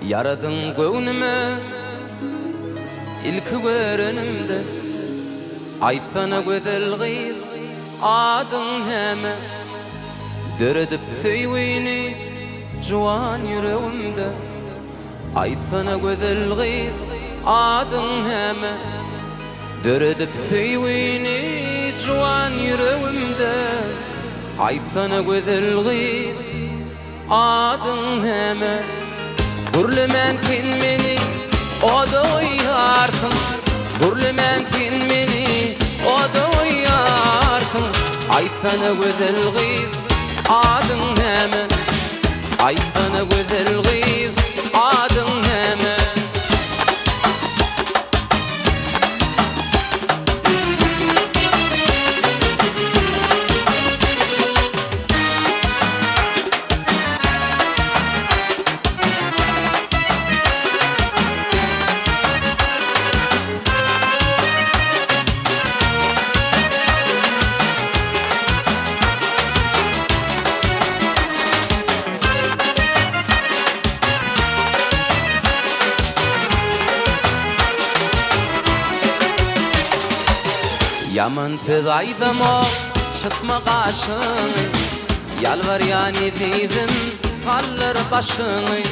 Ýaradyň göwnüme ilki görenimde Aýtsana gözel gyz adyň näme Döredip söýgini juwan ýüregimde Aýtsana gözel gyz adyň näme Döredip söýgini juwan ýüregimde Aýtsana gözel gyz Adyň näme? Gürlemän sen meni oda goýýarsyň Gürlemän sen meni oda goýýarsyň Aýtsana gözel gyz, adyň näme? Aýtsana gözel gyz, adyň näme? Ýaman söz aýdamok, çytma gaşyňy, Ýalbarýan ezizim, galdyr başyňy.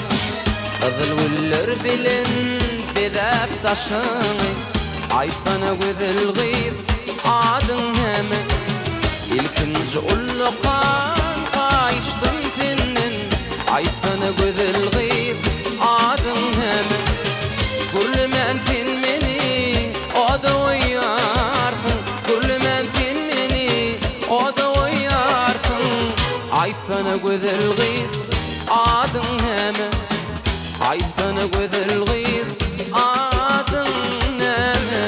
Gyzyl güller bilen bezäp daşyňy, Aýtsana gözel gyz, adyň näme? Ilkinji ullakan haýyşdym senden, Aýtsana gözel gyz, adyň näme? Gürlemän sen meni oda goýýarsyň, Gürlemän sen meni oda goýýarsyň. Aýtsana gözel gyz, adyň näme? Aýtsana gözel gyz, adyň näme?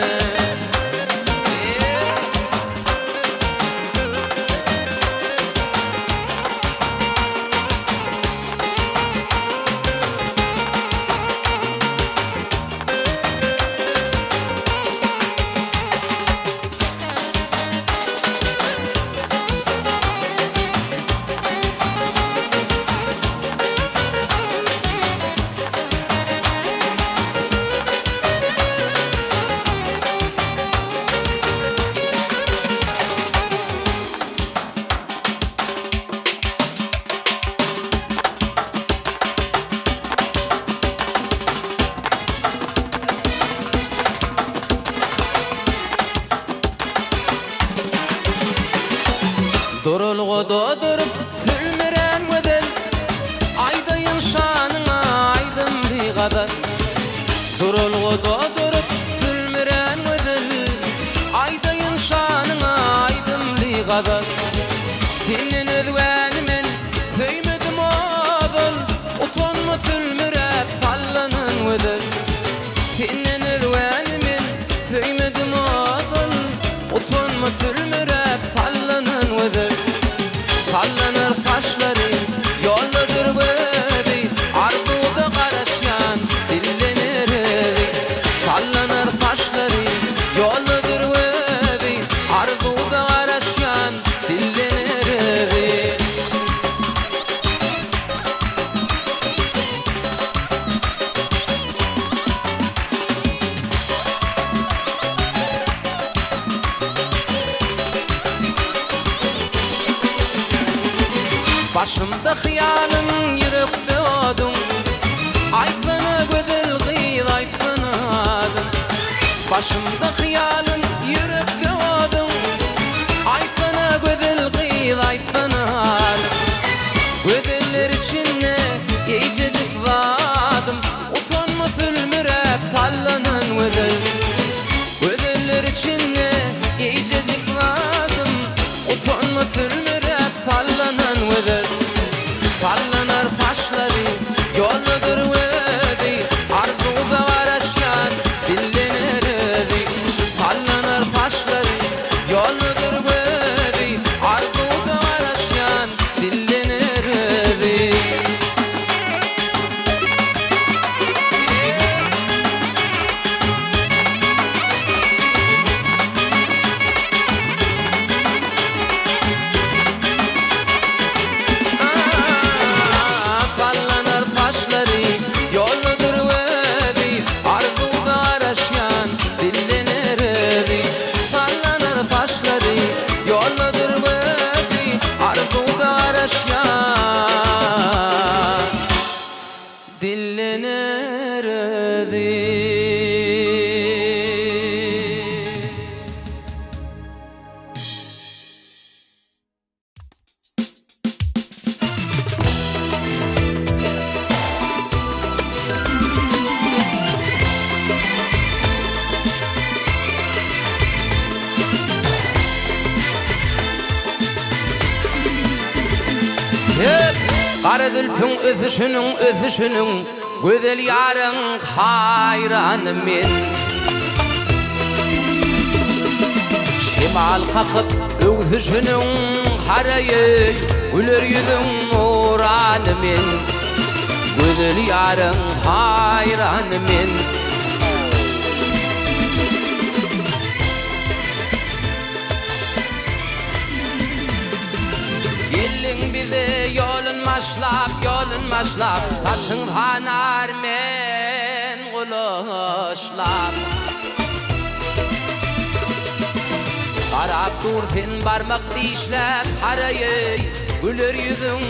Duralgada durup sülmürän gözel, Aýdaýyn şanyňa aýdymly gazal. Duralgada durup sülmürän gözel, Aýdaýyn şanyňa aýdymly gazal. Senden özgäni men söýmedim ozal, Utanma sülmüräp sallanan gözel. Senden özgäni men söýmedim ozal, Utanma sülmüräp sallanan gözel. Sallanar saçlary, ýoldadyr gözi, Arzuwda garaşýan dillener özi. Sallanar saçlary, ýoldadyr gözi, Arzuwda garaşýan dillener özi. Başymda hyýalyň, ýürekde oduň, Aýtsana gözel gyz, aýtsana adyň. Başymda hyýalyň, ýürekde oduň, Aýtsana gözel gyz, aýtsana adyň. Gözeller içinde eýjejik zadym, Utanma sülmüräp sallanan gözel. Gözeller içinde eýjejik zadym, Utanma sülmüräp sallanan gözel. Sallanar saçlary, ýoldadyr özi, Arzuwda garaşýan dillener özi. Sallanar saçlary, ýoldadyr gözi, Arzuwda garaşýan dillener özi. Hep gara zülpüň ösüşiniň, ösüşiniň, Gözel ýaryň haýrany men. Şemal kakyp öwsüşiniň haraýy, Güler ýüzüň nurany men. Gözel ýaryň haýrany men. Geldiň bize ýolun başlap, ýolun başlap, Saçyň sanar men gulaçlap. Garap dur sen barmak dişläp haraýy, Güler ýüzüň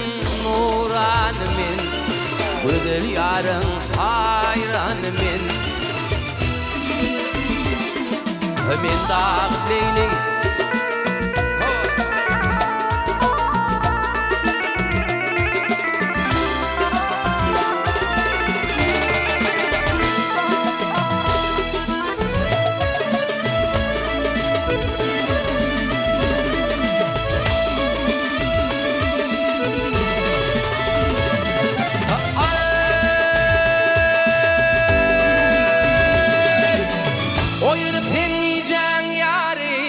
nurany men, Gözel ýaryň haýrany men. Men dagy leýli. Oýanyp sen gijäň ýary.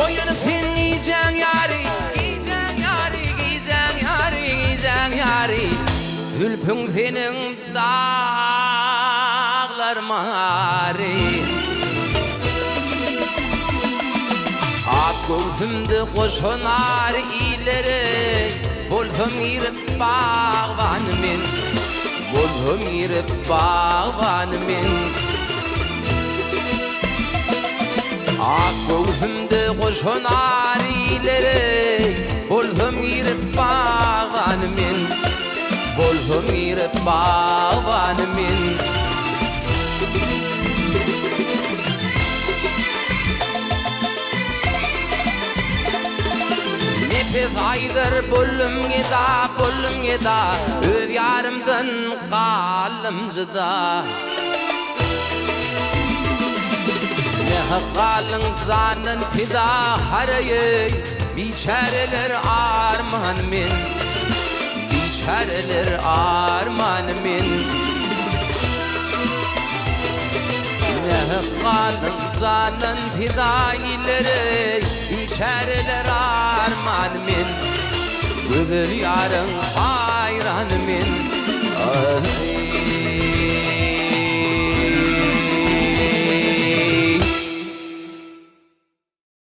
Oýanyp sen gijäň ýary, gijäň ýary, gijäň ýary, gijäň ýary. Zülpüň seniň daglar mary. Ak göwsümde goşa nar ilere, Bolsam girip bagban men, Bolsam girip bagban men. Ak göwsümde goşa nar ilere, Bolsam girip bagban men. Bolsam girip bagban men. Nepes aýdar boldum geda, boldum geda, Öz ýarymdan galdym jyda. Nähak galdyň jandan pida, haraý-eý, Biçäreler arman men, Biçäreler arman men. Nähak galdyň jandan pida illere, Biçäreler arman men, Gözel ýaryň haýrany men.